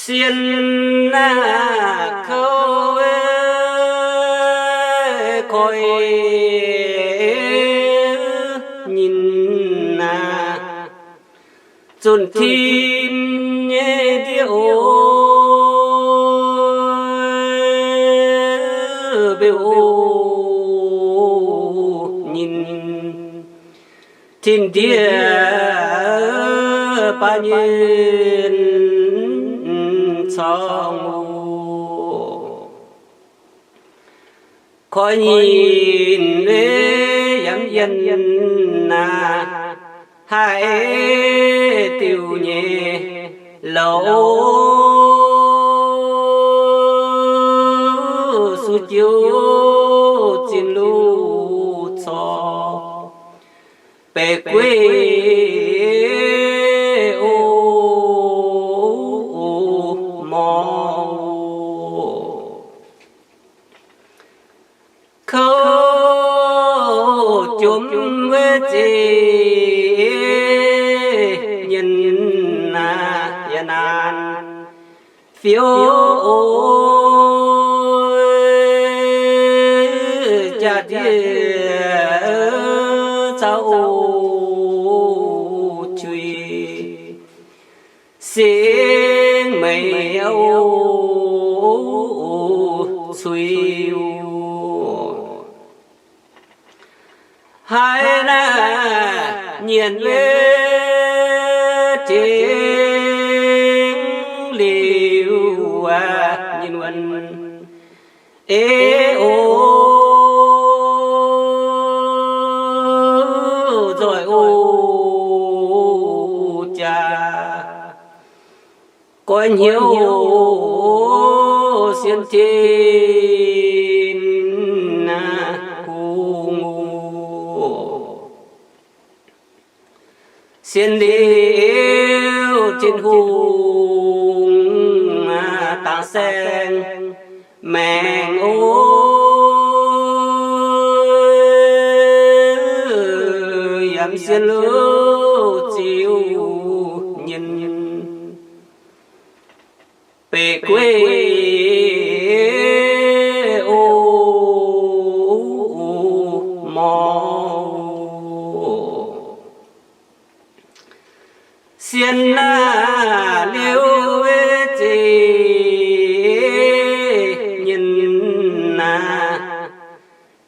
Sienh naaiv kouv koi nyinh naaiv, zunh tin nyei ndiev o, mbiu o, nyinh tin ndiev baav nyinh corng o. Koi nyinh yaac yienh naaiv, haiz diuh nyei louc, suv jiu zinh luv corc, beiv gueiv o, morc o. Kouv jomc weic zeiv nyinh naaiv, yaac naanc fiou o, jaax-ndiev zaux o, cuiv singx meix o, cuiv o. Haiz naaiv nyienx weic tengx liuz, nyinh wuonh ei o, nzoih o, jaax goiv hnyouv sienh tin naaiv kungx o. Sienh liuz Tin-Hungh dangx saeng maengc o, yaac sienh liuz ziux nyinh beiv gueiv o, morc o. Sienh naaiv liuz weic zeiv nyinh naaiv,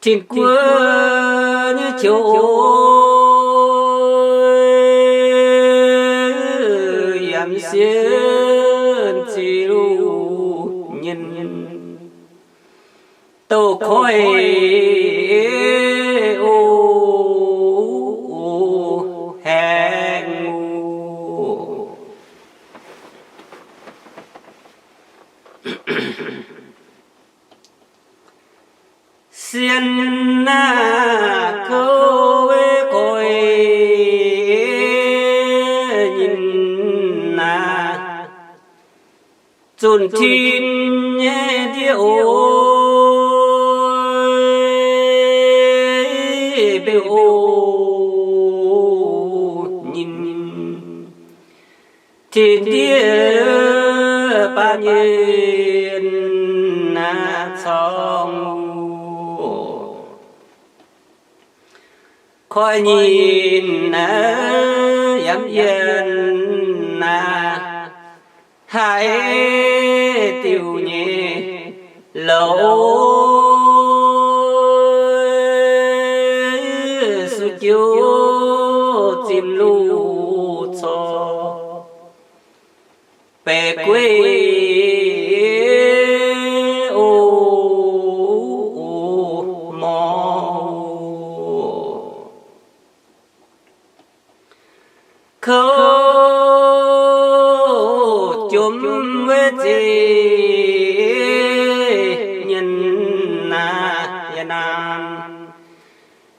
tin-guoqv nyei qouv o, yaac sienh ziux nyinh douz-koiv o, haengh o. Sienh naaiv kouv koi nyinh naaiv, zunh tin nyei ndiev o, mbiu o, nyinh tin ndiev baav nyinh naaiv corng o. Koi nyinh naaiv yaac yienh naaiv, haiz diuh nyei louc, suv jiu zinh luv corc, beiv gueiv o, morc o. Kouv jomc weic zeiv nyinh naaiv, yaac naanc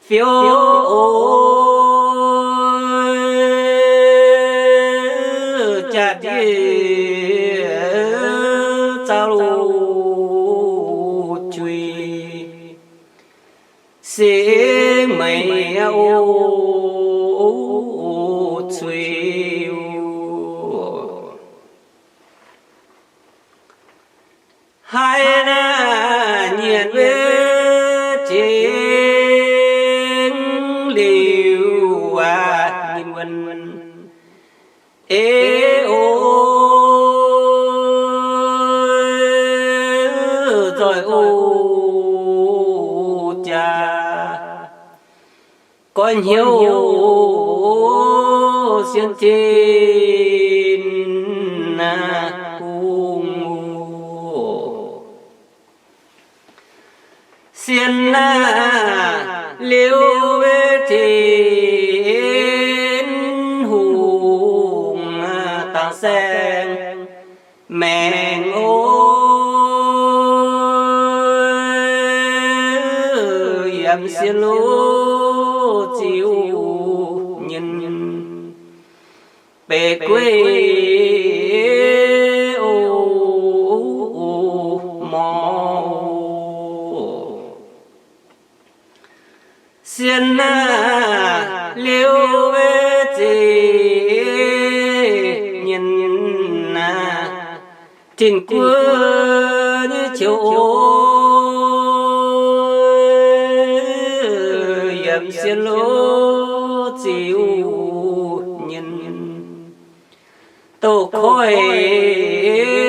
fiou o, jaax-ndiev zaux luv juiz singx meix o, cuiv o. Haiz naaiv nyienx wetv tengx liuz aqv, ninh wuonh ei o, zoih o jaax, goiv hnyouv sien Tin Hungh. Sien naaiv liuz wetv Tin Hungh dangc saeng maengc o, yiem sien loz ziux nyinh beiv gueiv o, morc. Sien naaiv liuz wetv zingh nyinh naaiv, tin-guoqv nyei qouv o, yiem sien loz ziux nyinh douz-koiv